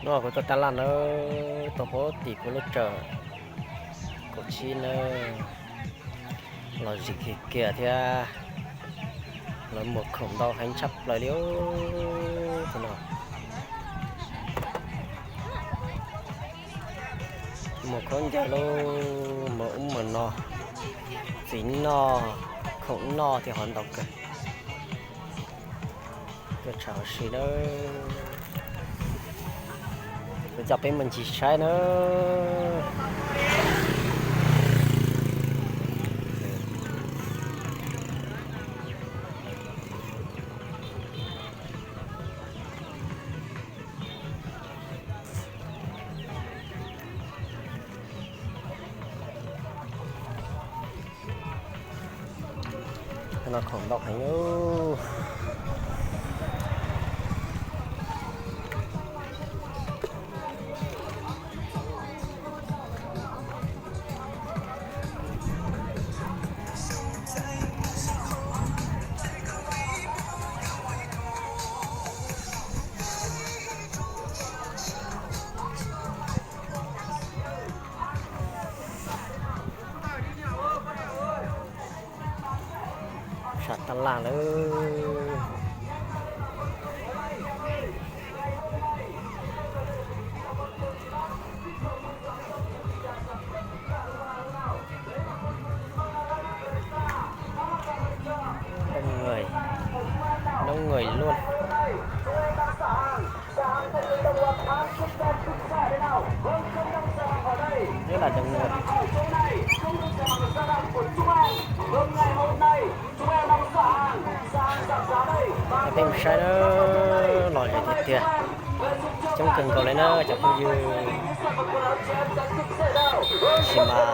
No kuv tuaj tab laj nawb, tuaj puag tim kuv lub tsawm kaum tsib nawb. Los zim kiag kiag thiab, lawv muag khoom ntau heev tshaj plaws li tus no. Muag khaub ncaws lauj, muag ub muag no, txiv noj, khoom noj thiab ho ntau kawg. Tuaj tsham huv si nawb. Kuv coj peb mus ncig saib nawb. No khoom ntau heev. Sab tab laj lawm. Đông người, đông người luôn. Rất là đông người. Peb mus saib na, lom zem tiag tiag, coob kawg nkaus li na cov phooj ywg. Tab sis mas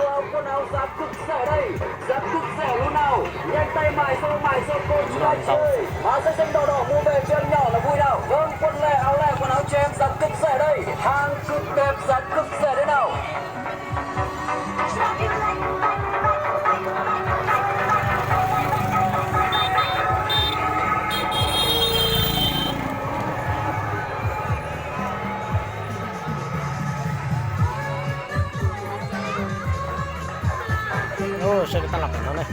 Saib tab laj no ne.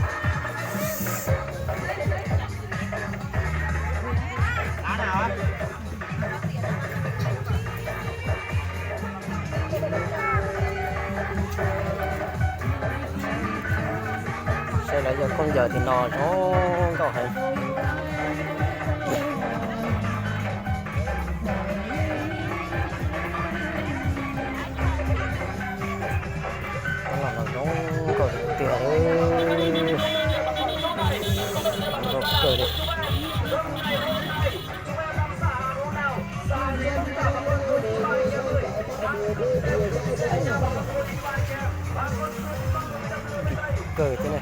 Saib lawv yog khaub ncaws tim no zoo nkauj heev. Tab laj no zoo nkauj tiag tiag li, zoo nkauj kawg li. Kawg thiab ne.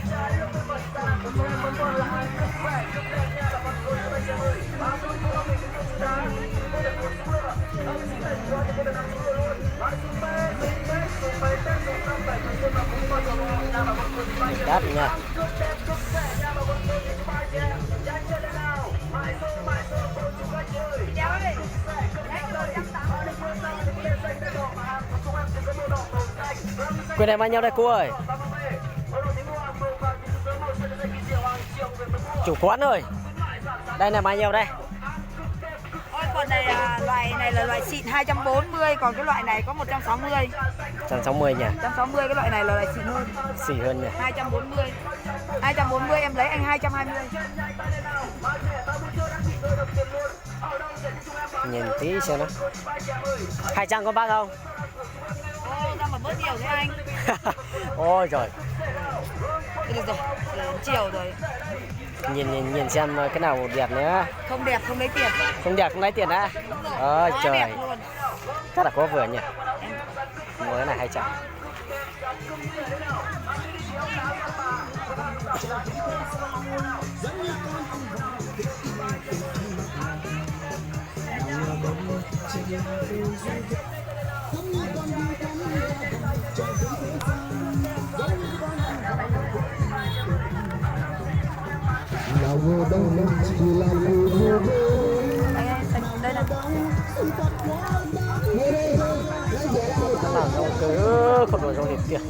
Dab na. Quầy này mà nhiều đây cô ơi. Chủ quán ơi. Đây này mà nhiều đây. Ôi, còn này, à, loại này là loại xịn hai trăm bốn mươi, còn cái loại này có một trăm sáu mươi. Một trăm sáu mươi nhỉ? Một trăm sáu mươi, cái loại này là loại xịn hơn. Xịn hơn nhỉ? Hai trăm bốn mươi. Hai trăm bốn mươi em lấy anh hai trăm hai mươi. Nhìn tí xem nào. Hai trăm có bác không? Ô, sao mà bớt nhiều thế anh? Ôi rồi. Ê, được rồi, chiều rồi. Nhìn, nhìn, nhìn xem cái nào đẹp nữa. Không đẹp, không lấy tiền. Không đẹp, không lấy tiền á? Đúng rồi. Ôi quá trời. Đẹp luôn. Chắc là có vừa nhỉ? Mua cái này hai trăm. Đây này. Zoo li tiag.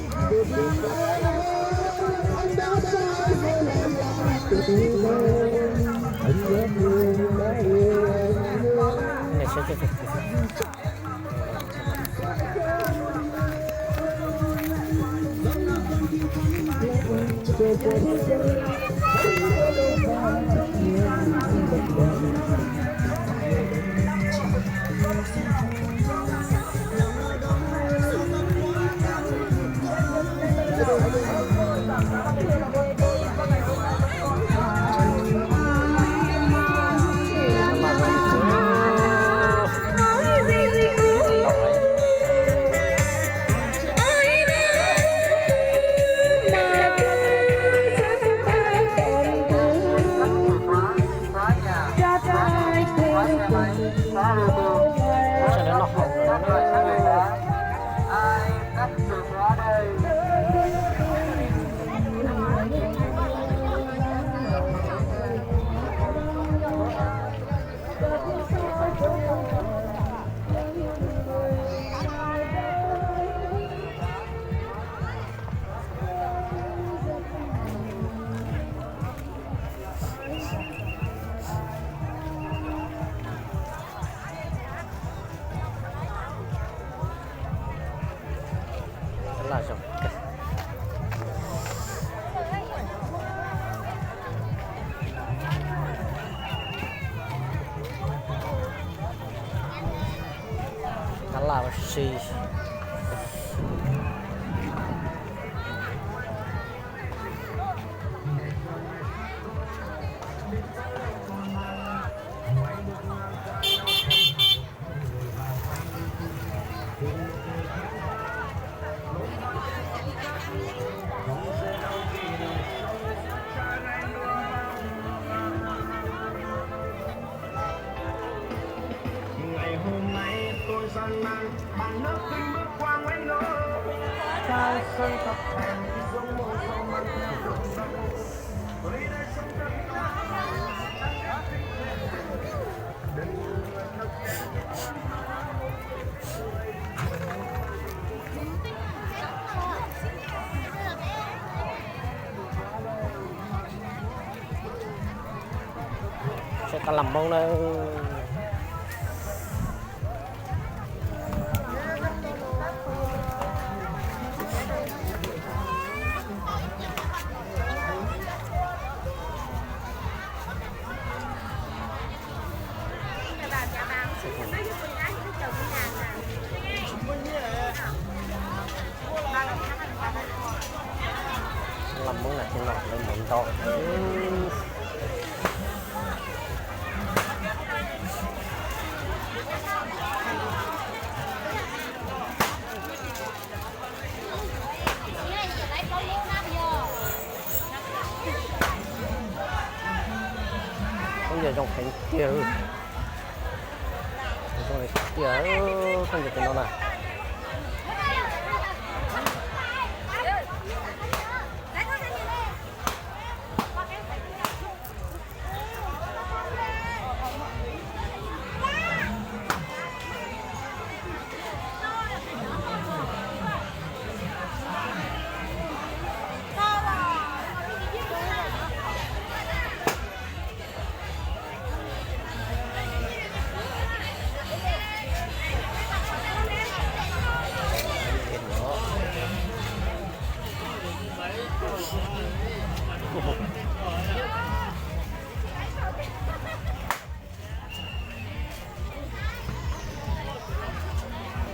Laj zoo kawg. Tab laj ua si. Saib tab laj Hmoob na. Tab laj Hmoob na, tus no lawv mus ntau. Khaub ncaws zoo heev tiag. Zoo tiag, khaub ncaws tus no na.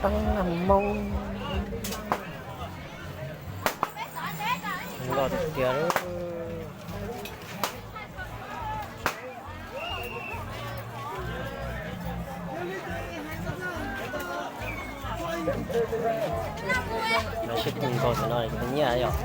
Tab laj Hmoob. Loj tiag tiag. Lawv sib tw nkaus tus no kuv nyiam yom.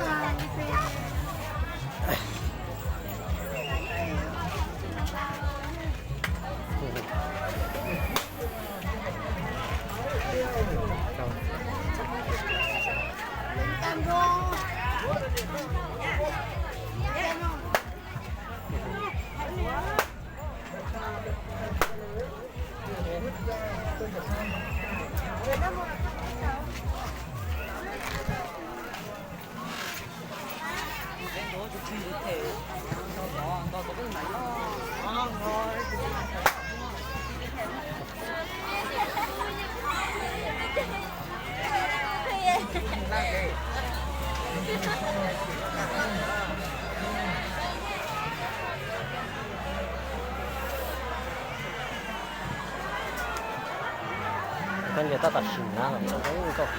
Koj nce tab tom sim na los nkauj.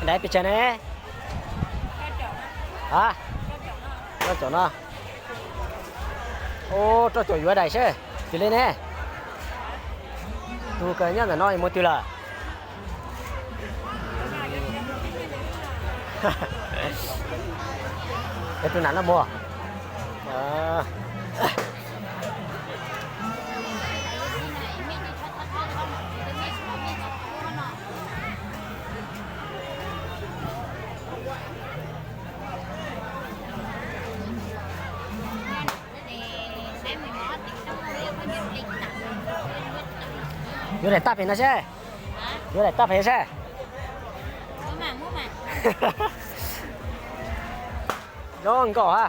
Dais pes tsawg ne? A, rau caum no. Ub, rau caum yuav dais seb twg li ne. Tus kawg nyob ntawm no mus twg lawm? Es tus nam no mus. Yuav daim tab pem no seb. Yuav daim tab pem seb. Zoo nkauj ha.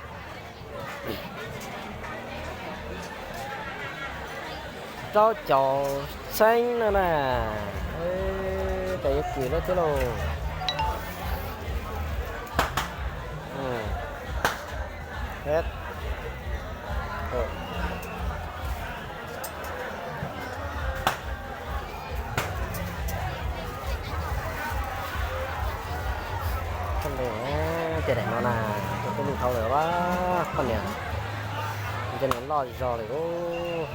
Rau caum txheeb no na. Cas yuav kws lawm thiab lauj. Tej daim no na, tus tub lub hau lawm, poj niam, nce no loj zog lawm lauj.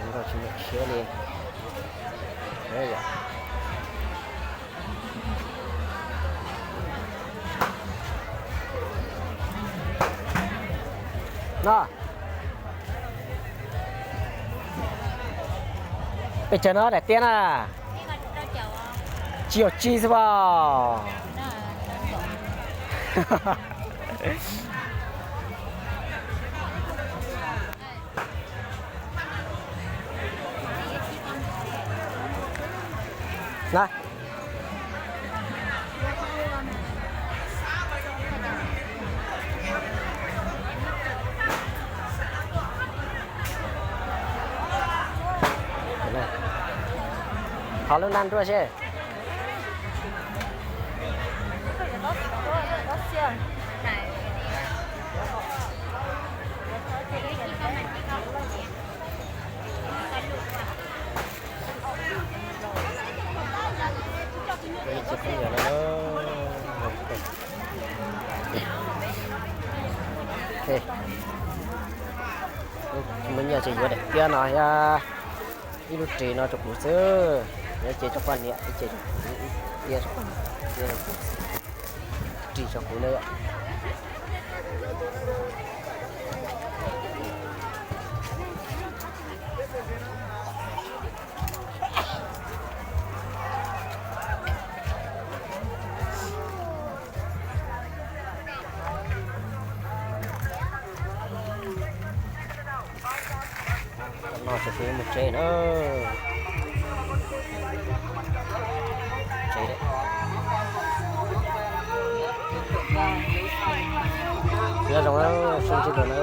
Nkauj tsis muaj siab li. No, pes tsawg no daim tiab na? Tsis yog tsis xwb pom. Na, thov lub nab nruab seb. Muaj nyiaj ces yuav daim tiab no thiab ib lub ris no rau kuv xwb. Yuav ces rau poj niam, ib ces rau kuv, ib tiab rau kuv, ib ris rau kuv na. Tam no ces kuv yuav mus tsev na. Tsev. Nyob zoo, sib ntsib dua na.